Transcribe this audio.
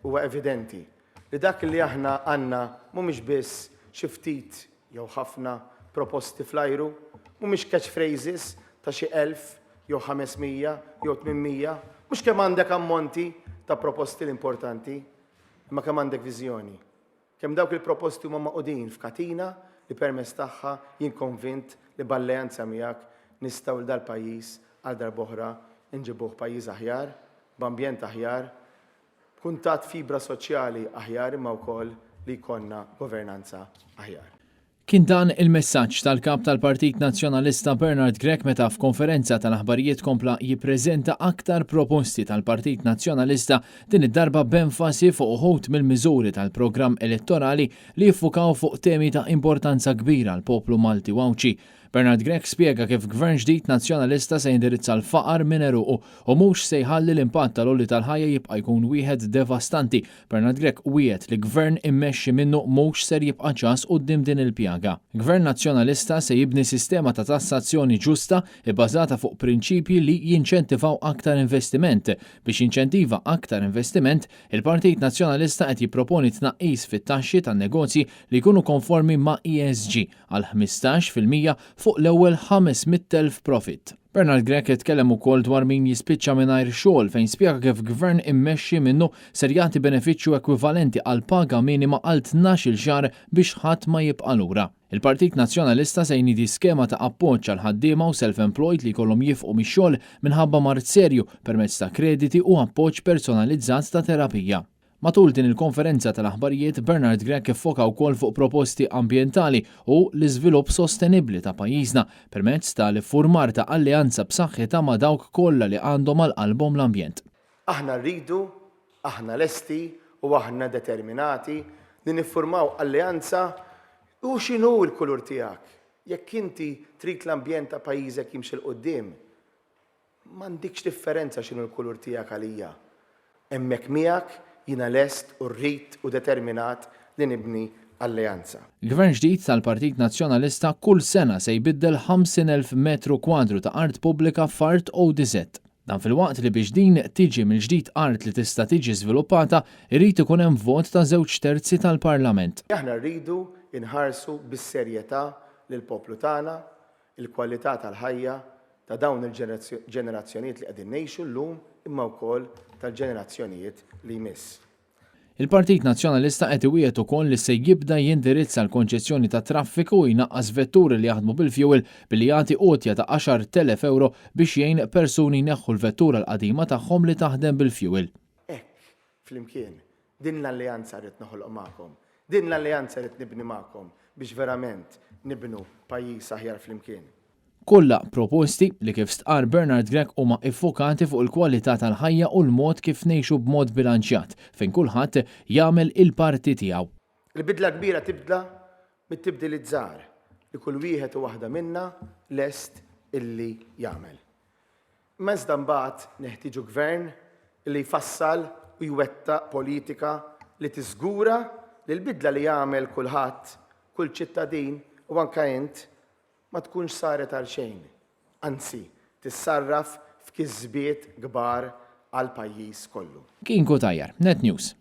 Huwa evidenti li dak li aħna għandna mhumiex biss xi ftit jew ħafna proposti fl-ajru, mhumiex catchphrases ta' xi 1,000 jew 500 jew 800, mhux kemm għandek ammonti ta' proposti l-importanti, imma kemm għandek viżjoni. Kemm dawk il-proposti huma magħqudin f'katina li permezz tagħha jien konvint li b'alleanza miegħek nistgħu 'l dal-pajjiż għal darb'oħra nġibuh pajjiż aħjar, b'ambjent aħjar, b'kuntatt fibra soċjali aħjar imma wkoll li jkollna governanza aħjar. Kien dan il-messaġġ tal-Kap tal-Partit Nazzjonalista Bernard Grech meta f'konferenza tal-aħbarijiet kompla jippreżenta aktar proposti tal-Partit Nazzjonalista din id-darba b'enfasi fuq uħud mill-miżuri tal-programm elettorali li jiffukaw fuq temi ta' importanza kbira għall-poplu Malti u Għawdxi. Bernard Grech spjega kif Gvern ġdid Nazzjonalista se jindirizza l-faqar minn għeruqu u mhux se jħalli l-impatt tal-għoli tal-ħajja jibqa' jkun wieħed devastanti. Bernard Grech wiegħed li Gvern immexxi minnu mhux ser jibqa' ċass quddiem din il-pjaga. Gvern Nazzjonalista se jibni sistema ta' tassazzjoni ġusta ibbażata fuq prinċipji li jinċentivaw aktar investiment. Biex jinċentiva aktar investiment, il-Partit Nazzjonalista qed jipproponi tnaqqis fit-taxxi tan-negozji li jkunu konformi ma' ESG għal 15% fuq l-ewwel 500,000 profitt. Bernard Grech tkellem ukoll dwar min jispiċċa mingħajr xogħol fejn spjega kif Gvern immexxi minnu ser jagħti benefiċċju ekwivalenti għal paga minima għal tnax-il xahar biex ħadd ma jibqa' lura. Il-Partit Nazzjonalista se jniedi skema ta' appoġġ għal ħaddiema u self-employed li jkollhom jifqu mix-xogħol minħabba mard serju permezz ta' krediti u appoġġ personalizzat ta' terapija. Matul din il-konferenza tal-aħbarijiet, Bernard Grech iffoka wkoll fuq proposti ambjentali u l-iżvilupp sostenibbli ta' pajjiżna permezz ta' l-iffurmar ta' alleanza b'saħħitha ma' dawk kollha li għandhom għal qalbhom l-ambjent. Aħna rridu, aħna lesti u aħna determinati li niffurmaw alleanza hu x'inhu l-kulur tiegħek. Jekk inti trid l-ambjent ta' pajjiżek jimxi 'l quddiem, M'għandikx differenza x'inhu l-kulur tiegħek għalija. Hemmhekk miegħek jiena lest u rrid u determinat li nibni alleanza. Gvern ġdid tal-Partit Nazzjonalista kull sena se jbiddel 50,000 metru kwadru ta' art pubblika f'art ODZ. Dan filwaqt li biex din tiġi mill-ġdid art li tista' tiġi żviluppata, irid ikun hemm vot ta' żewġ terzi tal-Parlament. Aħna rridu nħarsu bis-serjetà lill-poplu tagħna, il-kwalità tal-ħajja ta' dawn il-ġenerazzjonijiet li qegħdin ngħixu llum imma wkoll tal-ġenerazzjonijiet li jmiss. Il-Partit Nazzjonalista qed iwiegħed ukoll li se jibda jindirizza l-konċessjoni tat-traffiku u jnaqqas vetturi li jaħdmu bil-fjuwil billi jagħti għotja ta' 10,000 ewro biex jgħin persuni jneħħu l-vettura l-qadima tagħhom li taħdem bil-fjuwil. Hekk, flimkien, Din l-alleanza rrid noħloq magħkom. Din l-alleanza rrid nibni magħkom biex verament nibnu pajjiż aħjar flimkien. Kollha proposti li kif stqarr Bernard Grech huma iffokati fuq il-kwalità tal-ħajja u l-mod kif ngħixu b'mod bilanċjat fejn kulħadd jagħmel il-parti tiegħu. Il-bidla kbira tibda mit-tibdiliet żgħar li kull wieħed u waħda minna lest illi jagħmel. Imma iżda mbagħad neħtieġu gvern li jfassal u jwettaq politika li tiżgura li l-bidla li jagħmel kulħadd, kull ċittadin u anke int, ma tkunx saret għalxejn, anzi tissarraf f'kisbiet kbar għall-pajjiż kollu. Kien Cutajar, Net News.